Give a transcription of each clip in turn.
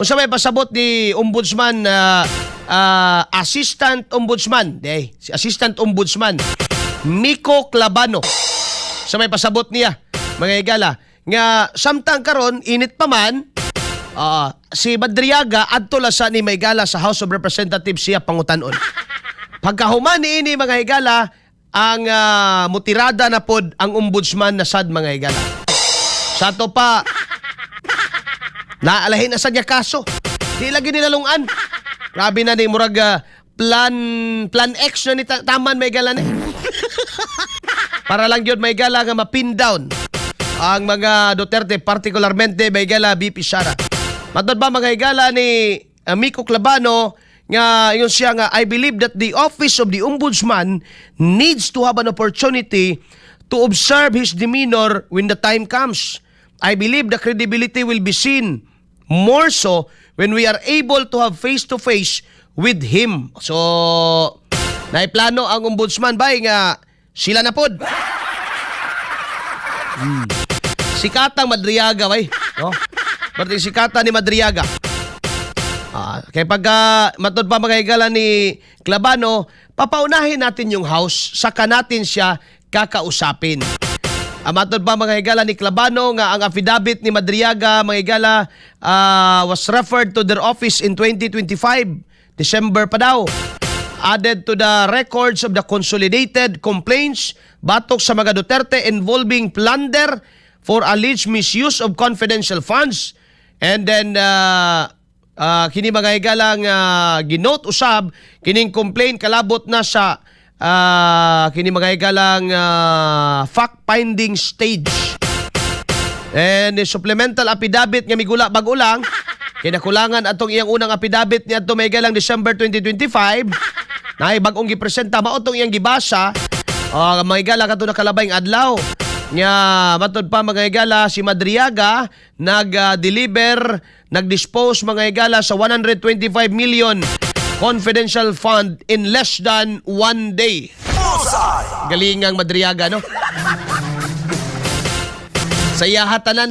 Unsa may pasabot ni Ombudsman, Assistant Ombudsman, day, si Assistant Ombudsman Mico Clavano? Sa may pasabot niya, mga higala, nga samtang karon init pa man, si Madriaga adto la sa ni maigala sa House of Representatives siya pangutanon. Pagkahuman niini, mga higala, ang mutirada na pod ang ombudsman na sad, mga higala. Sa ato pa naalahin na sad nga kaso. Di lagi nilalungan. Grabe na ni murag plan plan X na ni taman may higala ni. Para lang yun may gala nga ma-pin down ang mga Duterte, particularmente may gala VP Sara. Matod ba, mga higala, ni Mico Clavano nga ingon siya nga, "I believe that the office of the ombudsman needs to have an opportunity to observe his demeanor when the time comes. I believe the credibility will be seen more so when we are able to have face to face with him." So, naiplano ang ombudsman bay nga sila na pod. Sikatang Madriaga bay, no? Berarti sikata ni Madriaga. Kay pagka matod pa, mga higala, ni Clavano, papaunahin natin yung House, saka natin siya kakausapin. Matod pa, mga higala, ni Clavano nga ang affidavit ni Madriaga, mga higala, was referred to their office in 2025, December pa daw. Added to the records of the consolidated complaints batok sa mga Duterte involving plunder for alleged misuse of confidential funds. And then kini, mga higalang, ginote usab kining complaint kalabot na sa kini, mga higalang, fact finding stage. And the supplemental affidavit nga migula bag-o lang kay nakulangan atong iyang unang affidavit ni adto may galang December 2025, naay bag-ong gipresenta, mao tong iyang gibasa, mga higala, kadto nakalabay ng adlaw nga matod pa, mga higala, si Madriaga nag-deliver, nag-dispose, mga higala, sa 125 million confidential fund in less than one day. Bullseye! Galingang Madriaga, no? Sa iyaha tanan.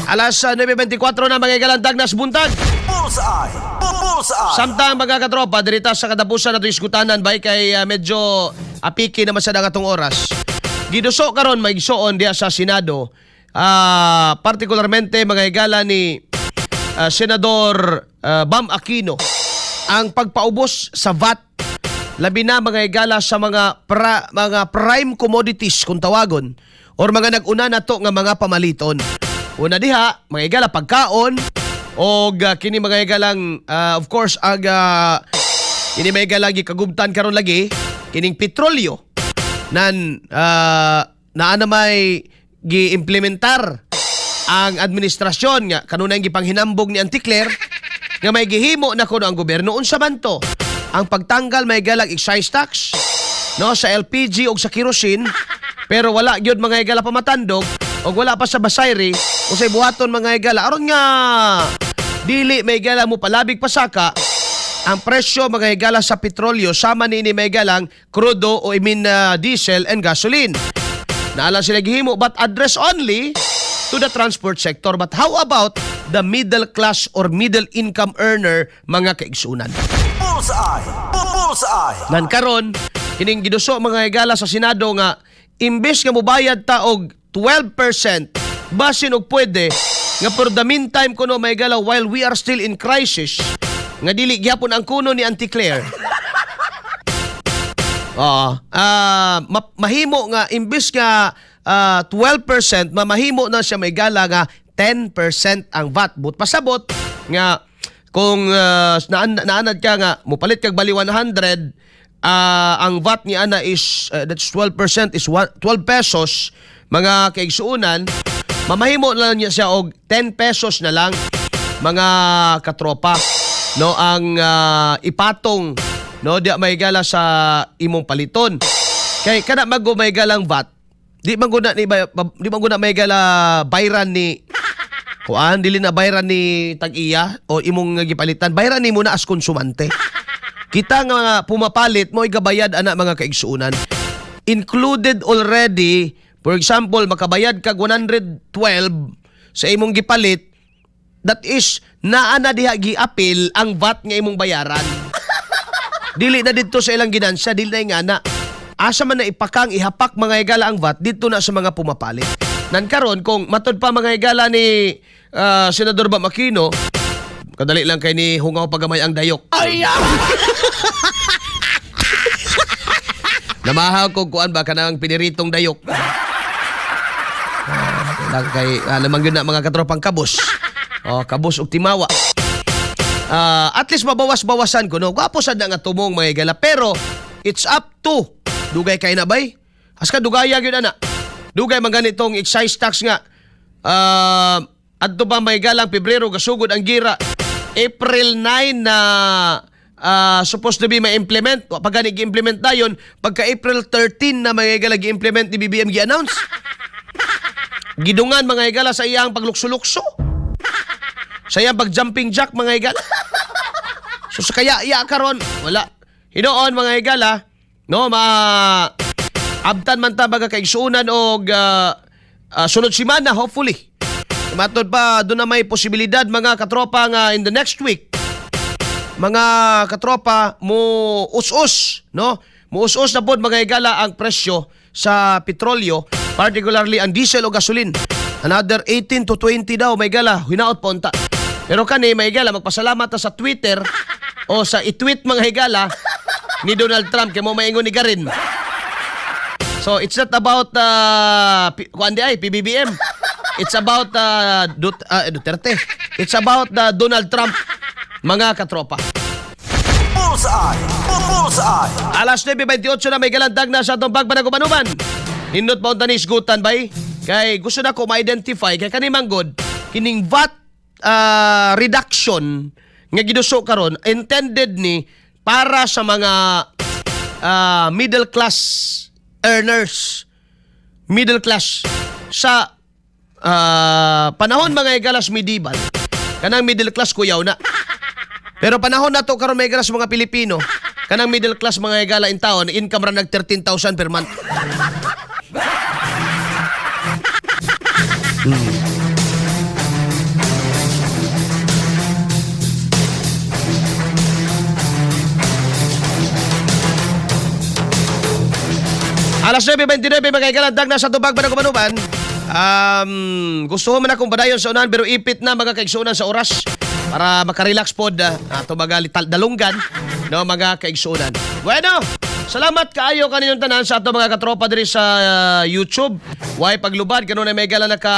Alas 9:24 na, mga higalang, Tagnas buntag. Bullseye! Bullseye! Samtang, mga katropa, dirita sa katapusan na isgutanan bay kay medyo apiki naman sa atong oras. Giduso karon maigsoon diya sa Senado, particularmente, mga higala, ni Senador Bam Aquino ang pagpaubos sa VAT, labi na, mga higala, sa mga prime commodities kung tawagon or mga nag-una na to nga mga pamaliton. Una diha, mga higala, pagkaon og kini, mga higalang, of course ang kini, mga higala, gikagubtan karon lagi kining petrolyo nan naa na may gi-implementar ang administrasyon nga kanunay gipanghinambog ni Auntie Claire nga may gihimo na kuno ang gobyerno. Unsa man to? Ang pagtanggal, may galag, excise tax, no, sa LPG og sa kerosene, pero wala gyud, mga higala, pamatandog og wala pa sa basayri unsay buhaton, mga higala, aron nga dili, may higala, mo palabig pasaka ang presyo, mga higala, sa petrolyo sama niini, may galang, krudo o I mean diesel and gasoline. Naala sila gihimo but address only to the transport sector. But how about the middle class or middle income earner, mga kaigsunan? Bullseye! Bullseye! Nan karon kining giduso, mga higala, sa Senado nga imbes nga mobayad ta og 12%, basin og pwede nga for the meantime kuno, may gala, while we are still in crisis nga dili gyapon ang kuno ni Auntie Claire. Oo. Mahimo nga imbes nga 12%, mamahimo na siya may gala nga 10% ang VAT. But pasabot nga kung naanad ka nga mupalit kag bali 100, ang VAT ni ana is that's 12% is 12 pesos, mga kaigsuonan, mamahimo na lang niya siya og 10 pesos na lang, mga katropa, no, ang ipatong, no, di may gala sa imong paliton kay kana mago may galang VAT, di man guna may gala bayran ni kuan, dili na bayran ni tag-iya o imong gipalitan, bayran nimo na as konsumante. Kita nga pumapalit mo igabayad ana, mga kaigsuonan, included already. For example, makabayad kag 112 sa imong gipalit. That is, naa na diha giapil ang VAT nga imong bayaran. Dili na didto sa ilang ginansya, dili na ingana. Asa man na ipakang ihapak, mga higala, ang VAT didto na sa mga pumapalit. Nan karon kung matod pa, mga higala, ni Senador Bam Aquino, kadali lang kay ni hungaw pagamay ang dayok. Ay! Namahaw ko kuan ba kanang piniritong dayok. Lang kay lamang yun na, mga katropang, kabus. Oh, kabus ug timawa. At least mabawas-bawasan ko, no. Gwapo sad na nga tumong, mga higala, pero it's up to dugay kay na bay. Aska dugaya gyud ana. Dugay man ganitong excise tax nga adto pa may galang Pebrero gasugod ang gira. April 9 na supposed to be ma-implement. Wa pa gani gi-implement dayon, pagka April 13 na, mga higala, gi-implement ni BBM, gi-announce. Gidungan, mga higala, sa iyang paglukso-lukso. Sa iyang pag-jumping jack, mga higala. So sa kaya iya karon wala. Hinuon, mga higala, no, ma abtan man ta baga kaigsuonan og sunod semana, hopefully. Matod pa doon na may posibilidad, mga katropa, nga in the next week, mga katropa, mo us-us, no? Mo us-us na pod, mga higala, ang presyo sa petrolyo, particularly ang diesel o gasoline. Another 18 to 20 daw, may gala, hinaot pa unta. Pero kani, may higala, magpasalamat ta sa Twitter o sa i-tweet, mga higala, ni Donald Trump kay mo maingon ni Garin. So it's not about kuan di ay PBBM. It's about Duterte. It's about the Donald Trump, mga katropa. Bullseye! Bullseye! Alas 9:28 na, may galandag na sa atong pagpanagubanuban. Nindot pa unta ni isgutan bay? Kay gusto na ko ma-identify kay kani manggod kining VAT reduction nga giduso karon intended ni para sa mga middle class earners. Middle class sa panahon, mga higalas, medieval, kanang middle class kuyaw na. Pero panahon na to karon, may higala, sa mga Pilipino, kanang middle class, mga higala, in taon, income ra nag 13,000 per month. Alas 9:29, mga higala, dag na sa tubag panagubanuban. Gusto ko man akong padayon sa unahan pero ipit na, mga kaigsuonan, sa oras para makarelax pod ato mga dalunggan, no, mga kaigsuonan. Bueno, salamat kaayo kaninyong tanan sa ato mga katropa diri sa YouTube. Way paglubad kanunay may gala naka